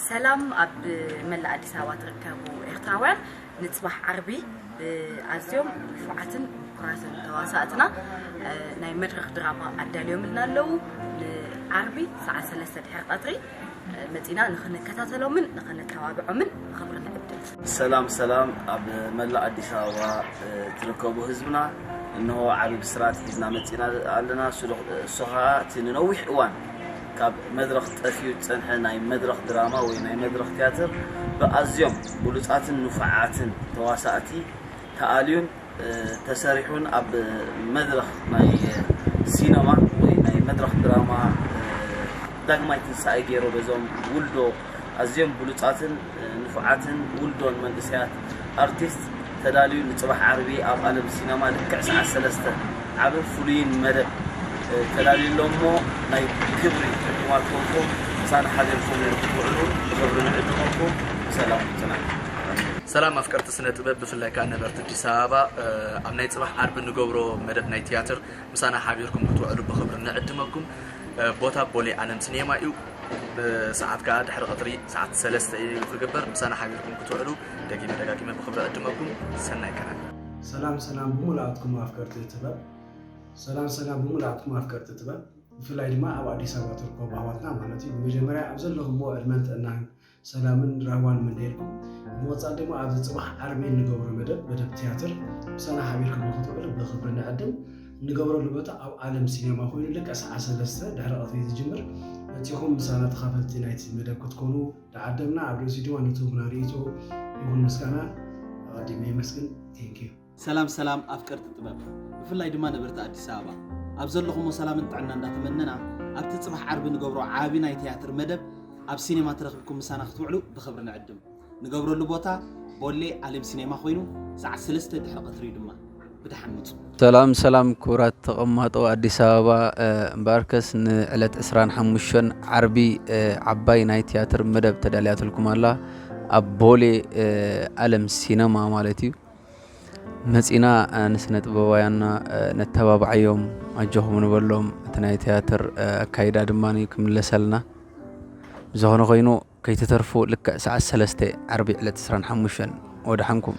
ሰላም ኣብ መላእ ኣዲስ ኣበባ ትርከቡ ኤርትራውያን፣ ንጽባሕ ዓርቢ ብኣዝዮም ንፉዓትን ምኩራትን ተዋሳእትና፣ እ፣ ናይ መድረኽ ድራማ ኣዳልዮምልና ኣለዉ። ንዓርቢ ሰዓት ሰለስተ ድሕሪ ቀትሪ፣ እ፣ መጺና ንኽንከታተሎምን ንኽንተባብዖምን ብኽብሪ ንዕድም። ሰላም ሰላም፣ ኣብ መላእ ኣዲስ ኣበባ፣ እ፣ ትርከቡ ህዝብና፣ እንሆ ዓቢ ብስራት ሒዝና መጺና ኣለና። እሱ ዶ-፣ እሱ ኸኣ እቲ ንነዊሕ እዋን ካብ መድረኽ ጠፊኡ ዝጸንሐ ናይ መድረኽ ድራማ ወይ ናይ መድረኽ ትያትር ብኣዝዮም ብሉጻትን ንፉዓትን ተዋሳእቲ ተኣልዩን፣ እ፣ ተሰሪሑን ኣብ መድረኽ ናይ ሲነማ ወይ ናይ መድረኽ ድራማ፣ እ፣ ዳግማይ ትንሳኤ ገይሩ በዞም ውልዶ ኣዝዮም ብሉጻትን፣ እ፣ ንፉዓትን ውልዶን መንእሰያት ኣርቲስት ተዳልዩ ንጽባሕ ዓርቢ ኣብ ዓለም ሲነማ ልክዕ ሰዓት ሰለስተ ዓብን ፍሉይን መደብ፣ እ፣ ተዳልዩ ኣሎ እሞ ናይ ክብሪ ዕዱማት ኮንኩም ምሳና ሓቢርኩም ክትውዕሉ ብኽብሪ ንዕድመኩም። ብሰላም ይጽናሕ። ሰላም ኣፍቀርቲ ስነ ጥበብ፣ ብፍላይ ከኣ ነበርቲ ኣዲስ ኣበባ፣ እ፣ ኣብ ናይ ጽባሕ ዓርቢ እንገብሮ መደብ ናይ ትያትር ምሳና ሓቢርኩም ክትውዕሉ ብኽብሪ ንዕድመኩም። እ፣ ቦታ ቦሌ ዓለም ሲኔማ እዩ። ብሰዓት ከኣ ድሕሪ ቀትሪ ሰዓት ሰለስተ እዩ ክግበር። ምሳና ሓቢርኩም ክትውዕሉ ደጊመ ደጋጊመ ብኽብሪ እዕድመኩም። ሰናይ ቀነ። ሰላም ሰላም ብምልኣትኩም ኣፍቀርቲ ጥበብ። ሰላም ሰላም ብምልኣትኩም ኣፍቀርቲ ጥበብ። ብፍላይ ድማ ኣብ ኣዲስ ኣበባ ትርከቡ ኣሕዋትና ማለት እዩ። ብመጀመርያ ኣብ ዘለኹምዎ ዕድመን ጥዕናን ሰላምን ራህዋን ምነየልኩም። ብምቕጻል ድማ ኣብዚ ጽባሕ ዓርቢ እንገብሮ መደብ፣ መደብ ትያትር ምሳና ሓቢርኩም ንኽትውዕሉ ብኽብሪ ንዕድም። እንገብረሉ ቦታ ኣብ ዓለም ሲኔማ ኮይኑ ልክዕ ሰዓት ሰለስተ ድሕሪ ቀትሪ ዝጅምር። መጺኹም ምሳና ተኻፈልቲ ናይቲ መደብ ክትኮኑ ደዓደምና። ኣብ ርእሲኡ ድማ ንትህቡና ርእይቶ ይኹን ምስጋና ኣቐዲመ የመስግን። Thank you። ሰላም ሰላም ኣፍቀርቲ ጥበብ፣ ብፍላይ ድማ ነበርቲ ኣዲስ ኣበባ፣ ኣብ ዘለኹሞ ሰላምን ጥዕና እንዳተመነና፣ ኣብቲ ጽባሕ ዓርቢ ንገብሮ ዓቢ ናይ ትያትር መደብ ኣብ ሲኔማ ተረኺብኩም ምሳና ክትውዕሉ ብኽብሪ ንዕድም። ንገብረሉ ቦታ ቦሌ ዓለም ሲኔማ ኮይኑ ሰዓት ሰለስተ ድሕሪ ቀትሪ እዩ ድማ። ብደሓን ምጹ። ሰላም ሰላም ክቡራት ተቐማጦ ኣዲስ ኣበባ፣ እ፣ እምበኣርከስ ንዕለት ዕስራን ሓሙሽተን ዓርቢ፣ እ፣ ዓባይ ናይ ትያትር መደብ ተዳልያትልኩም ኣላ፣ ኣብ ቦሌ፣ እ፣ ዓለም ሲነማ ማለት እዩ። መጺና፣ እ፣ ንስነ ጥበባውያንና፣ እ፣ ነተባብዓዮም፣ ኣጆኹም ንበሎም። እቲ ናይ ትያትር፣ እ፣ ኣካይዳ ድማ ክምለሰልና። ብዝኾነ ኮይኑ ከይትተርፉ፣ ልክዕ ሰዓት ሰለስተ ዓርቢ ዕለት ዕስራን ሓሙሽተን። ወደሓንኩም።